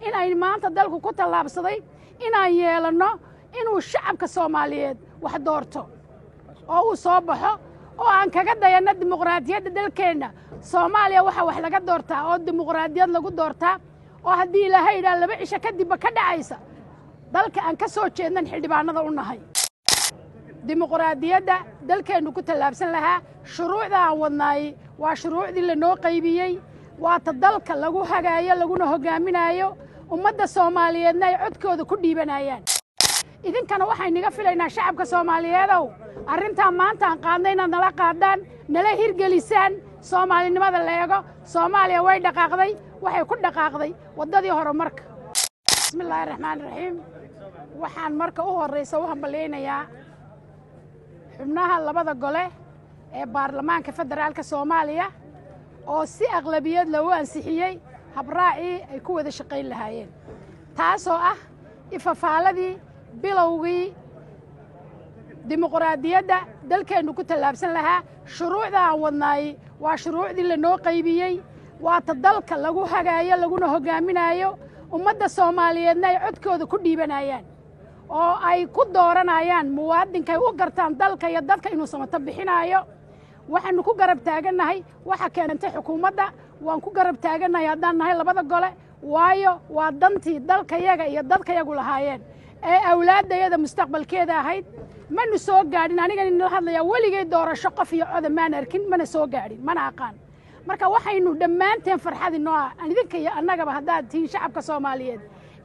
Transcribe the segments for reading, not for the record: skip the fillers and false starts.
In ay maanta dalku ku tallaabsaday inaan yeelanno inuu shacabka Soomaaliyeed wax doorto oo uu soo baxo oo aan kaga dayanno dimuqraadiyadda dalkeenna Soomaaliya. Waxaa wax laga doortaa oo dimuqraadiyad lagu doortaa oo haddii Ilaahay idhaa 2 cisho kadibba ka dhacaysa dalka aan ka soo jeednan xildhibaanada u nahay. Dimuqraadiyadda dalkeennu ku tallaabsan lahaa, shuruucda aan wadnaay waa shuruucdii lanoo qaybiyey, waata dalka lagu hagaayo laguna hoggaaminaayo, ummadda Soomaaliyeedna ay codkooda ku dhiibanayaan. Idinkana waxayniga filaynaa, shacabka Soomaaliyeedow, arrintaa maanta aan qaadnay inaad nala qaadaan, nala hirgelisaan. Soomaalinimada la eego. Soomaaliya way dhaqaaqday, waxay ku dhaqaaqday waddadii horumarka. Bismillaahi raxmaani raxiim. Waxaan marka u horraysa u hambalyaynayaa xubnaha labada gole ee baarlamaanka federaalka Soomaaliya oo si aqlabiyad loogu ansixiyey habraacii ay ku wada shaqayn lahaayeen, taasoo ah ifafaaladii bilowgii dimuqraadiyadda dalkeennu ku tallaabsan lahaa. Shuruucda aan wadnaay waa shuruucdii lanoo qaybiyey, waata dalka lagu hagaayo laguna hoggaaminaayo, ummadda Soomaaliyeedna ay codkooda ku dhiibanayaan oo ay ku dooranayaan muwaadinkay u gartaan dalka iyo dadka inuu samato bixinaayo. Waxaanu ku garab taagannahay waxa keentay xukuumadda, waan ku garab taagannahay haddaan nahay labada gole, waayo waa dantii dalkayaga iyo dadkayagu lahaayeen ee awlaaddayada mustaqbalkeeda ahayd. Manu soo gaadhin, anigan inala hadlayaa weligay doorasho qof iyo coda maan arkin, mana soo gaadhin, mana aqaan. Marka waxaynu dhammaanteen farxad inoo ah, idinka iyo annagaba haddaad tihiin shacabka Soomaaliyeed,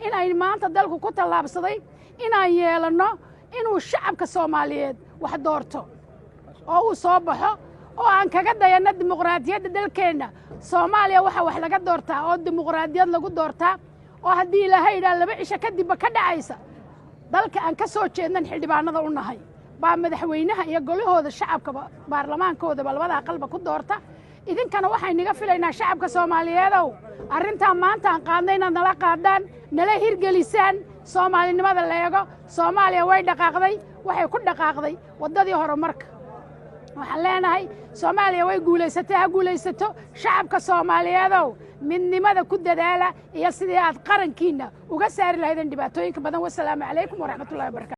in ay maanta dalku ku tallaabsaday inaan yeelanno inuu shacabka Soomaaliyeed wax doorto oo uu soo baxo oo aan kaga dayanno dimuqraadiyadda dalkeenna Soomaaliya. Waxaa wax laga doortaa oo dimuqraadiyad lagu doortaa oo haddii Ilaahay idhaa 2 cisho kadibba ka dhacaysa dalka aan ka soo jeednan xildhibaanada u nahay baa madaxweynaha iyo golahooda shacabkaba, baarlamaankoodaba, labada aqalba ku doorta. Idinkana waxayniga filaynaa, shacabka Soomaaliyeedow, arrintaa maanta aan qaadnay inaad nala qaadaan, nala hirgelisaan. Soomaalinimada la eego. Soomaaliya way dhaqaaqday, waxay ku dhaqaaqday waddadii horumarka. Waxaan leenahay Soomaaliya way guulaysatay, ha guulaysato. Shacabka Soomaaliyeedow, midnimada ku dadaala iyo sidii aad qarankiinna uga saari lahaydeen dhibaatooyinka badan. Wasalaamu calaykum waraxmatullahi wabarakatu.